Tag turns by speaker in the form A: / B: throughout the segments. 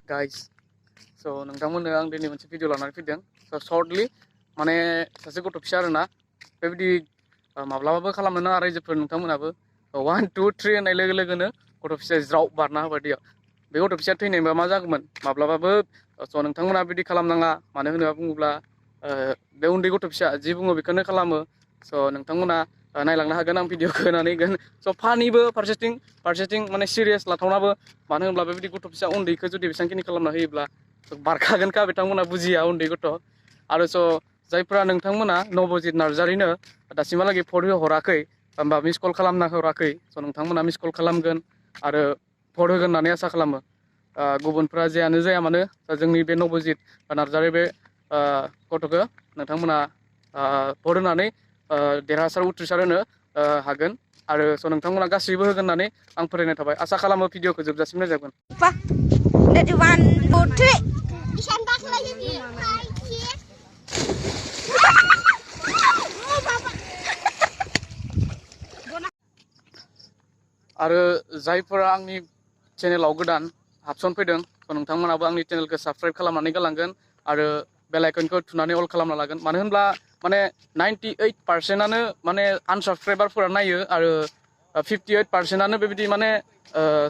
A: Guys, so nongtangmono ang dini moनसे video लानानै फैदों so shortly माने सासे गथ' फिसा आरोना बेबायदि माब्लाबाबो खालामनो नाङा रायजोफोर नोंथांमोनाबो 1 2 3 होननाय लोगो लोगोनो गथ' फिसाया ज्राव बारना होबाय दैयाव बे गथ' फिसाया थैनायबा मा जागौमोन माब्लाबाबो so नोंथांमोना बिदि खालामनाङा मानो होनना बुङोब्ला बे उन्दै गथ' फिसा जि बुङो बेखौनो खालामो so नोंथांमोना नायलांनो हागोन आं भिडिअखौ होनानैगोन so फानिबो फारसेथिं माने सिरियास लाथावनाबो मानो होनब्ला बेबायदि गथ' फिसा उन्दैखौ जुदि बेसेबांखिनि खालामना होयोब्ला बारखागोनखा बिथांमोना बुजिया उन्दै गथ' आरो so जायफ्रा नोंथांमोना नबजित नार्जारिनो दासिमहालागै भट हराखै होमबा मिस कल खालामना हराखै so नोंथांमोना मिस कल खालामगोन आरो भट होगोन होननानै आसा खालामो गुबुनफ्रा जेयानो जाया मानो जोंनि बे नबजित नार्जारि बे गथ'खौ नोंथांमोना भट होनानै देरहासार उथ्रिसार होनो हागोन आरो so नोंथांमोना गासैबो होगोन होननानै आं फोथायनाय थाबाय आसा खालामो भिडिअखौ जोबजासिम नायजागोन आरो जायफोरा आंनि चेनेलाव गोदान हाबसन फैदों so नोंथांमोनाबो आंनि चेनेलखौ साबस्क्राइब खालामनानै गालांगोन आरो बेल आइकनखौ थुनानै अल खालामना लागोन मानो होनब्ला माने 98%आनो माने आनसाबस्क्राइबारफोरा नायो आरो 58%आनो बेबायदि माने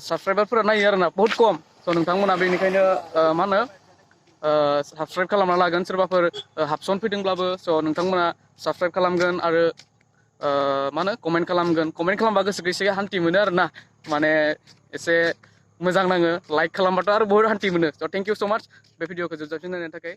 A: साबस्क्राइबारफोरा नायो आरोना बहुत खम so नोंथांमोना बेनिखायनो मा होनो साबस्क्राइब खालामना लागोन सोरबाफोर हाबसन फैदोंब्लाबो so नोंथांमोना साबस्क्राइब खालामगोन आरो मा होनो कमेन्ट खालामबा गोसोखौ एसे हान्थि मोनो आरोना माने एसे मोजां नाङो लाइक खालामबाथ' आरो बहुत हान्थि मोनो so थेंक इउ सो माच बे भिडिअखौ जोबजासिम नायनायनि थाखाय